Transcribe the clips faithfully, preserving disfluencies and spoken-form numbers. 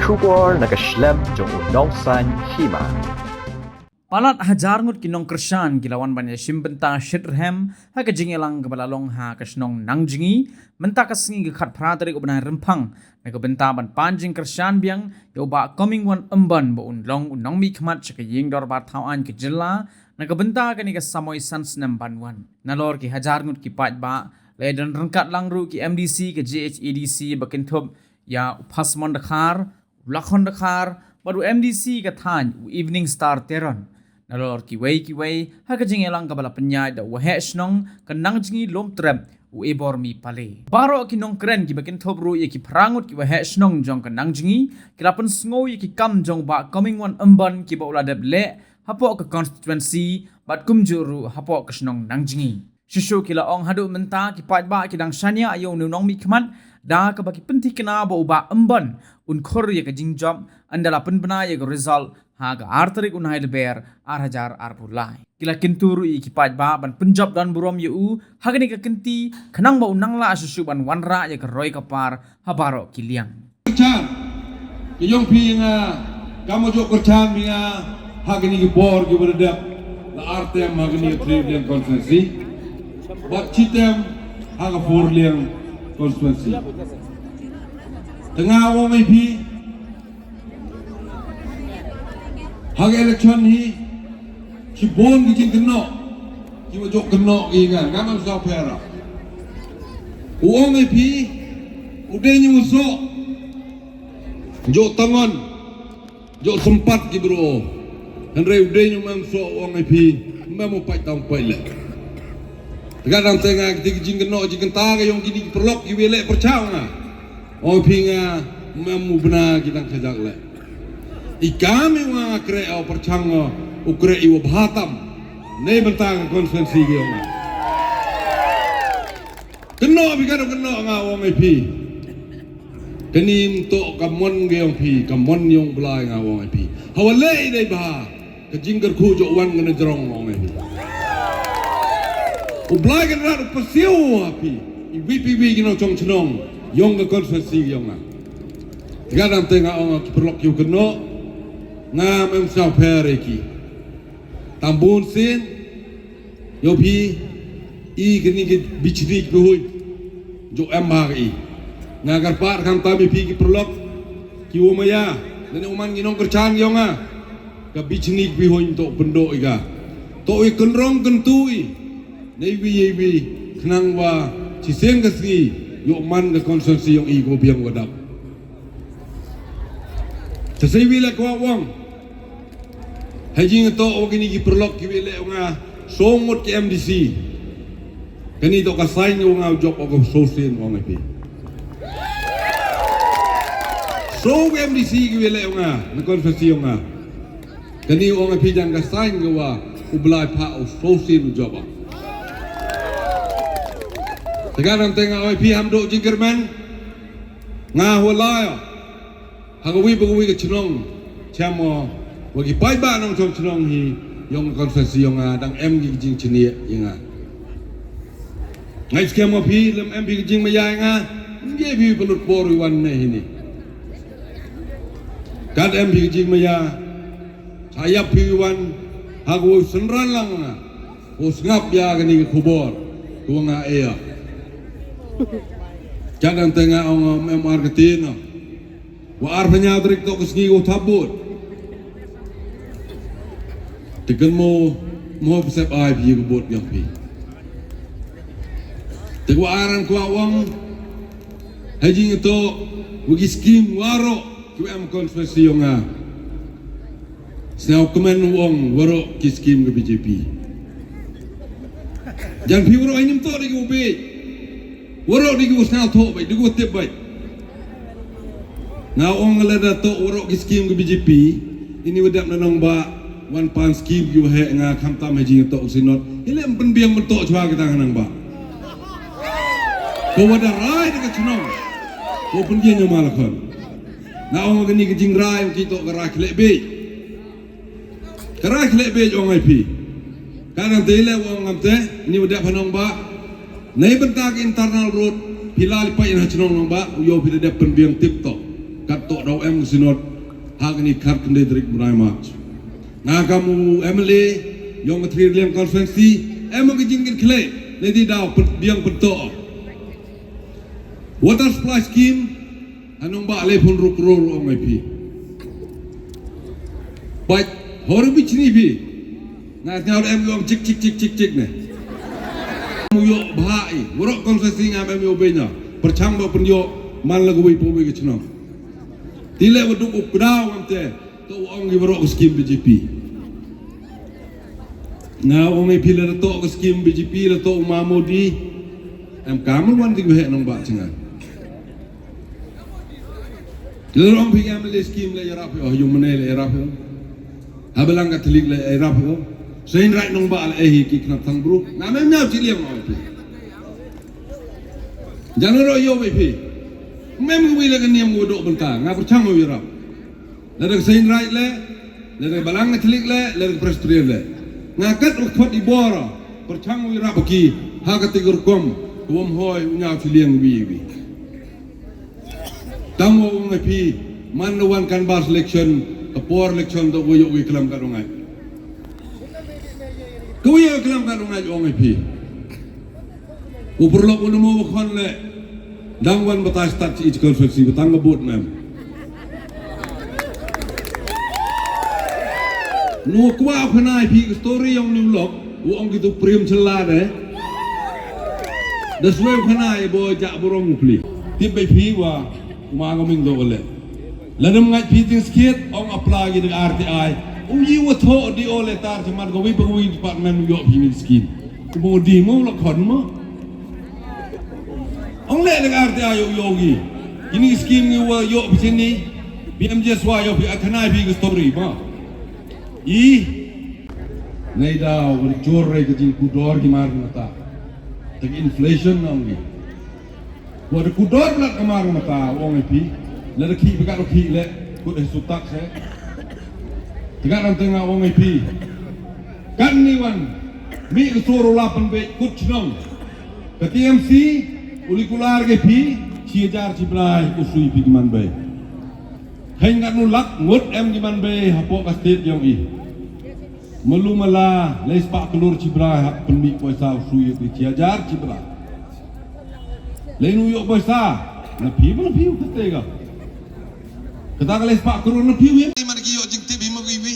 Khubor na ka shlem jong u Nongsaiñ Hima. Palat hajar ngut ki nongkyrshan ki la wan ban ïashim bynta shitrhem ha ka jingïalang kaba la long ha ka shnong Nangjngi mynta ka sngi ka khatphra tarik u bnai Rymphang, na ka bynta ban pan jingkyrshan biang ïa u Bah Comingone Ymbon ba un long u nongmihkhmat sha ka ïing dorbar thaw aiñ ka jylla, na ka bynta kane ka samoi san snem ban wan. Nalor ki hajar ngut ki paidbah, la ïadon ryngkat lang ruh ki M D C ka J H A D C ba kynthup ïa u Phasmon Dkhar, u Lakhon Dkhar, bad u M D C ka thaiñ, u Evening Star Teron. Nalor kiwei kiwei ha ka jingïalang kaba la pynïaid da u waheh shnong ka Nangjngi Lum Trep, u Ebormi Pale. Baroh ki nongkren kiba kynthup ruh ïa ki phra ngut ki waheh shnong jong ka Nangjngi ki la pynsngew ïa ki kam jong u Bah Comingone Ymbon kiba u la dep leh hapoh ka constituency bad kumjuh ruh hapoh ka shnong Nangjngi. Shuh shuh ki la ong haduh mynta ki paidbah ki dang shaniah ïa une u nongmihkhmat da kaba ki pynthikna ba u Bah Ymbon un khur ïa ka jingjop ynda la pynbna ïa ka result ha ka ar tarik u Naiwieng ar hajar arphew lai. Ki la kyntu ruh ïa ki paidbah ban pynjop don burom ïa u ha kane ka kynti khnang ba un nang lah shuh shuh ban wanrah ïa ka roi ka par ha baroh ki liang. Kyrchan, ka ïong phi ïa nga, ka mut jok kyrchan phi ïa nga ha kine ki bor kiba la dep, la ar term ha kine ki Three Liang constituency bad shi term ha ka Four Liang constituency. Te nga ong ïa phi, ha ka election hi shibun ki jingkynnoh kiba jok kynnoh ïa nga, ngam sngew pher. U ong ïa phi, u dei u soh, jok tangon, jok sympat ki bro. Hynrei u dei u mem soh, u ong ïa phi, mem u pait tang pait leh. Te ka dang te nga kiti ki jingkynnoh jingkynta ka ïong kini ki paralok kiba leh pyrshah nga. Ong phi nga mem u bna ki dang khajak leh. I kam i wa nga kreh u pyrshang, u kreh i wa bha tam. Nei bynta ka constituency ki ïong nga. Kynnoh phi ka dang kynnoh nga ong ïa phi. Kani mto ka mon ki ïong phi, ka mon ïong Blai nga ong ïa phi. Hawa leh i dei bha. Ka jingkyrkhu jong wan ka na jrong ong ïa phi. U Blai ka rat u pasiu ha phi. I wi pi wi ki nongchong chnong ïong ka constituency ïong nga. Nga dang te nga ong ki paralok ïong kynnoh. Nga mem sngew pher ïa ki. Tam bun sien ïong phi. I kini ki bichni ki bihuin. Jok em bha ka i. Nga kyrpad khamtam ïa phi ki paralok ki wa maya. Lane u man ki nongkyrchan ïong nga. Ka bichni ki bihuin to pyndoh i ka. To i kynrong kyntu i. Nei wi ei wi. Khnang wa shisien ka sngi ïoh man ka constituency ïong i ko biang wa dap. Te sei wi la kwah wang. Ha jingtoh wa kini ki paralok ki wi leh wa nga song ngut ki M D C. Kani toh ka sign wa nga u jop wa ka sosien wa nga phi. Song ki M D C ki wi leh wa nga na constituency wa nga. Kani wa nga phi jan ka sign wa u Blai pha u sosien u jop wa. Te ka dang te nga wa phi ham do jingkyrmen. Nga hwa lai. Ha ka wi ba ka wi ka chnong. Chamo wa ki paidbah nongchong chnong hi ïong ka constituency ïong nga dang em ki jingchnieh ïa nga. Ngai skhem wa phi lem em phi ki jingmaya ïa nga. Ngi phi pynlut por wi wan ne hini. Kat em phi ki jingmaya. Cha ïap phi wi wan ha ka wi synran lang nga. Ko sngap ïa kani ka khubor ko nga ïa. Kat dang te nga ong em ar ka tin. Wa ar pynïaw tarik to ka sngi ko thap bud. Te kan mo mo psep ai phi ko bud ïong phi. Te wa aran ko wa ong. Ha jingtoh wa ki skim waroh ki wa em constituency ïong nga. Sngewkmen u ong waroh ki skim ka B J P. Jan phi waroh ai nim toh dei ki u bej. Waroh dei ki u sngewthoh bej, dei ki u tip bej. Nga ong lada toh waroh ki skim ka B J P. Ini wa dep na nongbah wan pan skim ki wa heh nga khamtam ha jingtoh u synod. Hi leh pynbiang myntoh chwa kita nga nongbah. Ko wa da rai da ka chnong. Ko pynbiang ïa ma la khon. Nga ong kani ka jingrai ong kito ka rai khleh bej. Ka rai khleh bej ong ai phi. Ka nang te leh ong ngam te ni wa dep ha nongbah. Nei bynta ka internal road phi la li pait ha chnong nongbah u ïoh phi da dep pynbiang tip toh. Katto daw em ka synod ha kane ka khatkhyndai tarik bnai March. Nga kam u M L A yong ka Three Liang constituency, em ka jingkit khlieh ne di daw pyn-, biang pynto. Water supply scheme, hanung ba le pun ruk rur ong ai phi. Bad hor bi chini phi. Nga sñiaw em yong chik chik chik chik chik ne. Mu yo bha i, murok constituency ngam em yo benya. Pyrchang ba pun yo man la gwi pun gwi ka chnong. Ti le wa duk u kdaw ngam te, to u ong ki baroh ka skim B J P. Nga ong ai phi la to ka skim B J P, la to u ma Modi. Em kam wan ti ki heh nong ba chnga. Ki la ong phi em le skim le yarap phi, oh, yung mane le yarap phi. Ha Balang Katholik le yarap phi. Seiñ Raij nong ba le eh ki khnap thang bru. Nga mem nyau chi liang ong phi. Jan ro yo wi phi. Mem wi le ka niam wi dok bynta. Nga pyrchang wi rap. Lada ka Seiñ Raij le, lada ka Balang Katholik le, lada ka Presbyterian le. Nga kat u khot i bor. Pyrchang wi rap ki. Ha ka ti ka rukom. Ka wam hoi u nyau chi liang wi wi. Tang wa ong ai phi. Man la wan canvass election. Ka por election to wi yo wi klam kat ong ai. Ka wi yo klam kat ong ai ong ai phi. U pyrlok u namo ba khon le. Dang wan batai stad chi i chi constituency ba tang ka vote mem. Nu kwah u khana ai phi ka story yong New Lock, u ong ki tu Prem Challa de. Da swe u khana ai bo ja burong u pli. Tip bai phi wa u ma ngam ing do le. Lada ym ngait phi jingskhiat, ong apply ki da R T I. Um yi wa thoh D O letter, chaman ka wi pa wi department yoh phi ni skim. Ku mo di mo la khon mo. Ong le da R T I yoh yoh gi. Kini skim ngi wa yoh phi chini. P M G S Y yoh phi, a khana phi ki story mo. I. Nei da wa jor re ka jingkudor ki mar mata. Tak inflation ong gi. Wa da kudor blat ka mar mata ong ai phi. Le da ki bika da ki le kut ai sutak se. Tega nang tenga ong ai phi. Kan ni wan mi ka sur u lapan be kut chnong. Ka T M C u li kular ke phi chi hajar chi brai u sui phi ki man bei. Khein ngat nu lak ngut em ki man bei hapoh ka state yong i. Malu mala lei spah klur chi brai hap pynmih poisa u sui phi chi hajar chi brai. Lei nu yoh poisa na phi ba na phi u kate ga. Kata ka lei spah klur na phi u yem. Ni man ki yoh jingtip hi ma ki wi.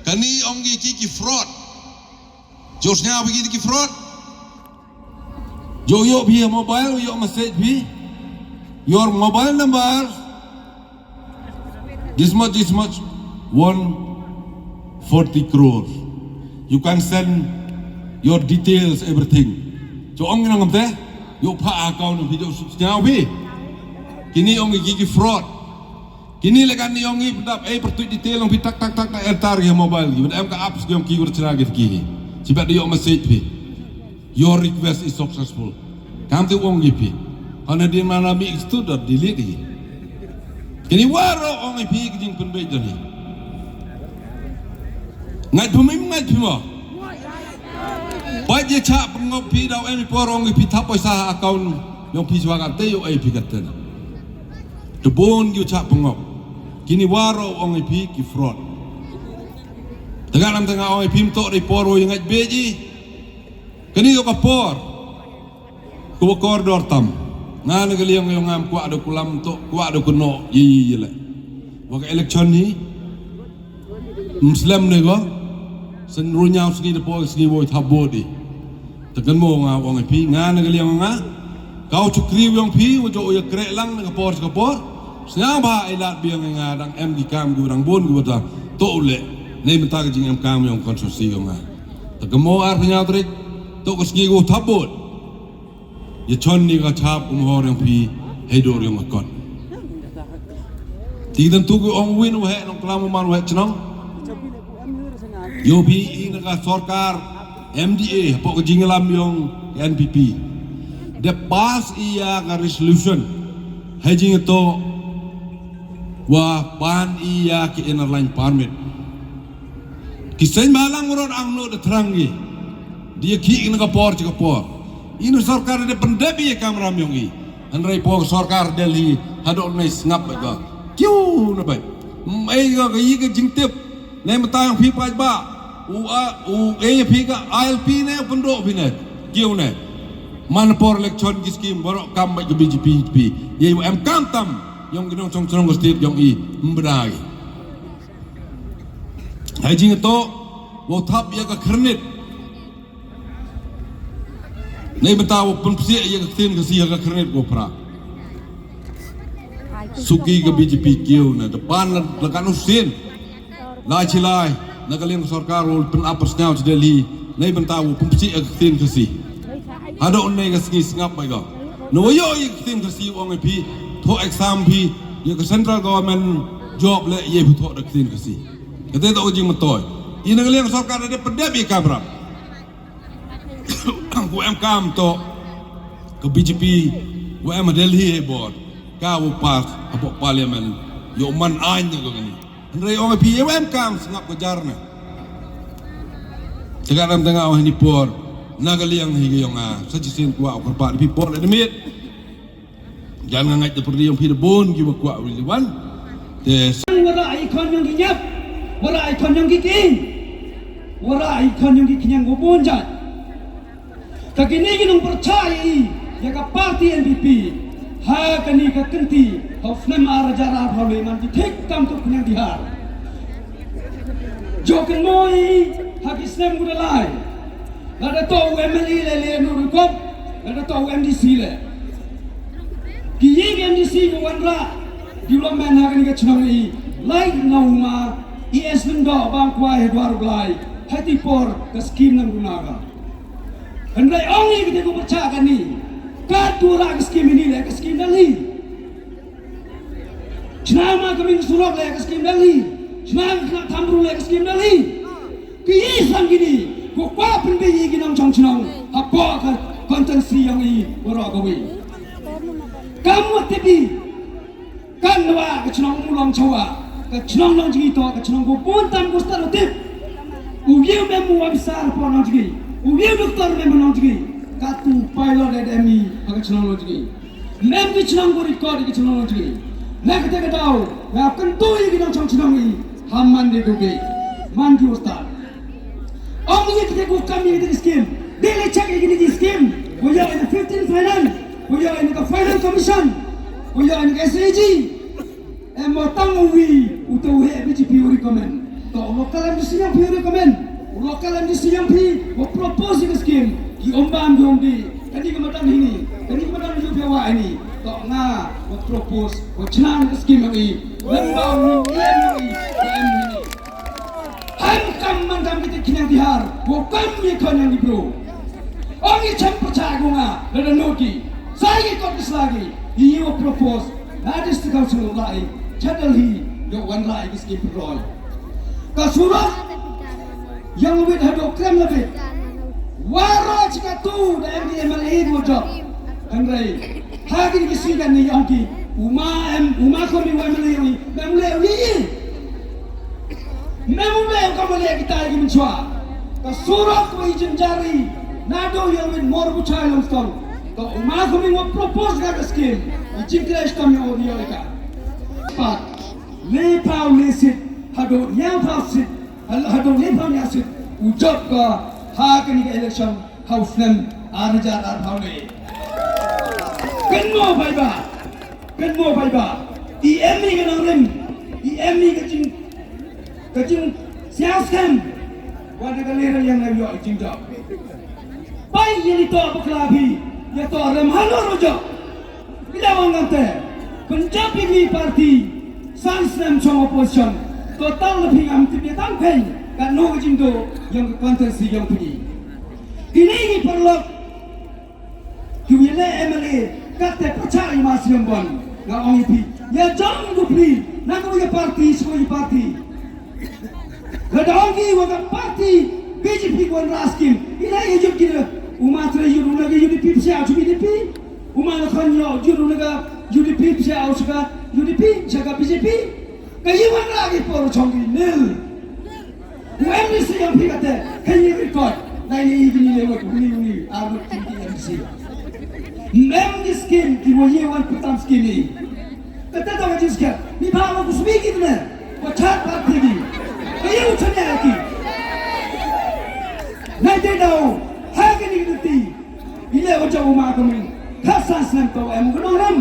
Kani ong ki ki ki fraud. Jo sñiaw phi ki ki fraud. Jo yoh phi mobile, yoh message phi. Your mobile number. This much, this much. One forty crores. You can send your details, everything. Jo ong nang te. Yoh pha account phi jo sñiaw phi. Kini ong ki ki fraud. Kini le kan ni ong i pdap, eh, pyrtuit detail ong phi tak, tak, tak, tak, enter ki mobile ki. Bad em ka apps ki ong ki gur chra ki ki. Chi bad yoh message phi. Your request is successful. Kam te ong ki phi. Hana din mana mi extruder delete ki. Kini waro ong i phi ki jing pynbeit dani. Ngai phi mim ngai phi mo. Ba je cha pengop phi dau em i por ong i phi thap poisa account yong phi swa kan te yoh ai phi kan te. Te bun ki u chah pengop. Kini waro ong i phi ki fraud. Tega nam tega ong i phi mto dei por wo i ngait beji. Kani yoh ka por. Ku ba kor dor tam. Nga na ka liang yong ngam kwah do kulam to, kwah do kuno, ye, ye, ye le. Wa ka election ni. Mslem ne ko. Sen ru ñiaw sngi de po sngi wo tha bodi. Te kan mo nga ong i phi, nga na ka liang nga. Kau chukri yong phi, wa jo ya krek lang na ka por ka por. Sñiaw ba i lat biang nga dang em ki kam gu dang bon gu ta. To le. Nei mynta ka jing em kam yong constituency yong nga. Te kan mo ar phi ñiaw trik. To ka sngi gu tha bod. Ya chon ni ka chap um hor yong phi. Hei dor yong akot. Ti dan tu gu ong win wa he nong klam man wa he chnong. Yo phi i na ka sorkar M D A, hapoh ka jinglam yong N P P. De pass i ya ka resolution. Hai jing to wa pan i ya ki inner line permit. Ki seng balang rot ang no de trang gi. Dia ki i na ka por chi ka por. I na sorkar de pendep i ya kamram yong i. Hynrei po sorkar Delhi hadok nei sngap ba ka. Ïu na bai. Mei ga ka yi ka jingtip. Nei mynta ïong phi paid ba. U a u ei phi ka I L P ne u pyndoh phi ne. Kiew ne. Man por election ki skim baroh kam bai ka B J P phi. Ye em kam tam. Ïong ki nongchong chnong ka state ïong i. Mbra i. Hai jingto. Wo thap ya ka khernit. Nei mynta u pynpsiah ïa ka ktien Khasi ha ka khyrnit ko pra. Suki ka B J P kiew na depan la kan u sien. Lai chi lai na ka liang sorkar u pynap pyrsngaw chi Delhi. Nei mynta u pynpsiah ïa ka ktien Khasi. Haduh nei ka sngi sngap bai ko. Na wa ïoh ïa ka ktien Khasi u ong ïa phi thoh exam phi ïa ka central government job le ïa phi thoh da ka ktien Khasi. Kata to ka jingmyntoi. Ïa na ka liang sorkar da pyndep ïa ka bra. Wa em kam to ka B J P wa em ha Delhi ha bor ka wa pass hapoh parliament ïoh man aiñ na ka kani. Hynrei ong ïa phi wa em kam sngap ka jar na. Tengah ram tengah ong hani por na ka liang hi ka ïong a sa chisien kwah u kyrpad phi por le miet. Jan nga ngait da pyrdi ïong phi da bun ki wa kwah u li wan. Te Wara i khon ïong ki ñiap, wara i khon ïong ki king, wara i khon ïong ki khñiang wa bun jait. Ka kini ki nongpyrchah i ïa ka party N P P ha kani ka kynti ha u snem ar hajar arphew le man ki thik tam tu khñiang ki har. Jok kynmo i ha ki snem ku da lai. Lada to u M L A le le nu rukop, lada to u M D C le. Ki yi ki M D C ki wanrah development ha kani ka chnong i, lai na u ma i es lyndoh bang kwai ha dwar u Blai ha ti por ka skim nang guna ka. Hynrei ong i ki te ku pyrchah kani, ka tu rah ka skim ini le ka skim Delhi. Chna ma ka ming surok le ka skim Delhi. Chna ka khynnah Thambru le ka skim Delhi. Ki yi sang kini ko kwah pynbeit ïa ki nongchong chnong hapoh ka constituency ïong i waroh kawei. Kam wa tip i kan wa ka chnong Umlong Chawa, ka chnong Nongjngi to ka chnong ko bun tam ko stad u tip. U ïew mem u officer hapoh Nongjngi, u ïew doktor mem ha Nongjngi. Ka tu pilot le dem i ha ka chnong Nongjngi. Mem ki chnong ko record ki chnong Nongjngi. Na kata ka daw nga kyntu ïa ki nongchong chnong i ha man de ko ke man ki ustad. Ong ïa kata ko kam ïa kata ki skim. De le check ïa kata ki skim. Ko ïa ïa fifteen finance, ko ïa ïa ka finance commission, ko ïa ïa ka S A G. Em mo tang uwi u te u he B J P u recommend. To u local M D C ïong phi u recommend. U local M D C ïong phi u propose ïa ka skim. Ki umbam ki umdi. Kani ka madam hini, kani ka madam ïong phi wa ini. To nga u propose u chna ka skim ïong i. Lem ba u ïong i, ïong i, ïong i. Ham kam man kam kita kini yang dihar. U kam ïa khon ïong i bro. Ong i chem pyrchah ko nga da da noti. Sa i kot ki sla ki. I u propose. Na district council u lai, cha Delhi ïoh wanrah ïa ki skim pynroi. Ka surok ïong wit haduh Krem Labit. Waroh chi katu da M D M L A ko jop. Hynrei ha kini ki sngi kani ïong ki, u ma em, u ma khon i wa M L A ïong i, mem leh ïong i. Mem leh ïong ka ma leh kita ïa ki mynshuwa. Ka surok wa i jynjar i naduh ïong wit Mawryngkneng Limestone. Ka u ma khon i wa propose ka ka skim. I jingkhlaiñ tam ïong ïong i ka. Pat. Lephaw lesit, haduh lephaw sit, haduh lephaw nyasit, u jop ka ha kani ka election ha u snem ar hajar arphew le. Kynmaw bha i ba, kynmaw bha i ba, i em i ka nongrim, i em i ka jing, ka jingsiaw skhem, wat na ka lehrailiang na ïoh i jingjop. Pai ïa ni to bakla phi, ïa to rem halor u jop. Phi la wan ngam te, pynjop ïa ki party san snem chong opposition. To tang na phi ngam tip ïa tang phi, katno ka jingduh ïa ka constituency ïong phi. Kini ki paralok, ki wi le M L A, kat te pyrchah ïa ma Sriambon. Nga ong ïa phi, ïa jong ko phi, na ko ïa party, shu ïa party. Lada ong ki wa ka party B J P ko wanrah skim. Ina ïa yut ki da. U ma tre yut u na ka U D P psiah u B J P. U ma la khon yut u na ka U D P psiah u sha ka U D P sha ka B J P. Ka yi wanrah ki por chong ki nil. U M D C ïong phi kate ka yi record. Na ïa yi ki ni le wa ki ni ni ar wa ki M D C. Mem ki skim ki wa yi wan putam skim ni. Kata ka jingskhem ni ba ma ku sbi ki ne wa chat party ki. Ka ïa u chane ki. Nai te dau ha ka ni ti. Ile wa jong u ma ka mi. Ka san san ka wa em ka nong ram.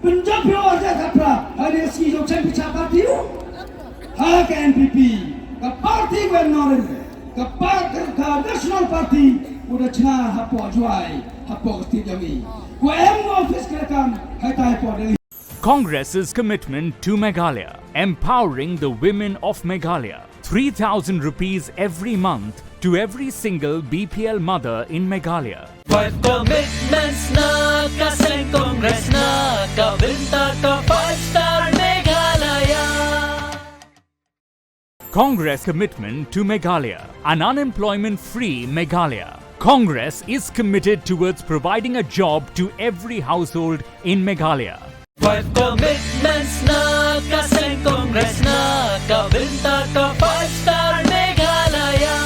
Punjab yo wa ja ka pra. Ha ni si yo chan pi chat party u. Ha ka N P P. Ka party wa em nong ram. Ka par-, ka, ka National Party u da chna hapoh Jowai, hapoh ka state jong ngi. Ko em office ka kam, hai tai hapoh Delhi. Congress's commitment to Meghalaya, empowering the women of Meghalaya. Three thousand rupees every month to every single B P L mother in Meghalaya. Five commitments na ka seng Congress na ka bynta ka five star Meghalaya. Congress commitment to Meghalaya, an unemployment-free Meghalaya. Congress is committed towards providing a job to every household in Meghalaya. Five commitments na ka seng Congress na ka bynta ka five star Meghalaya.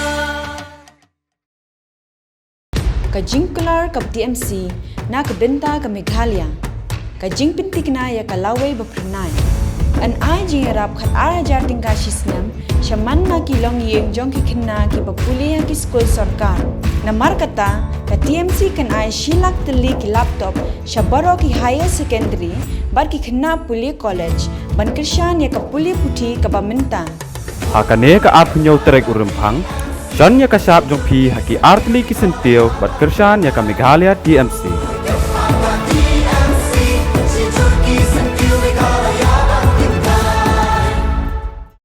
Ka jingkular ka T M C na ka bynta ka Meghalaya. Ka jingpynthikna ïa ka lawei ba phyrnai. Yn ai jingïarap khat ar hajar tyngka shi snem sha man la ki longïing jong ki khynnah kiba pule ha ki skul sorkar. Namar kata, ka T M C kan ai shi lak tylli ki laptop sha baroh ki higher secondary bad ki khynnah pule college ban kyrshan ïa ka pule puthi kaba mynta. Ha kane ka arphew hynñiew tarik u Rymphang, shon ïa ka shap jong phi ha ki artylli ki syntiew bad kyrshan ïa ka Meghalaya T M C.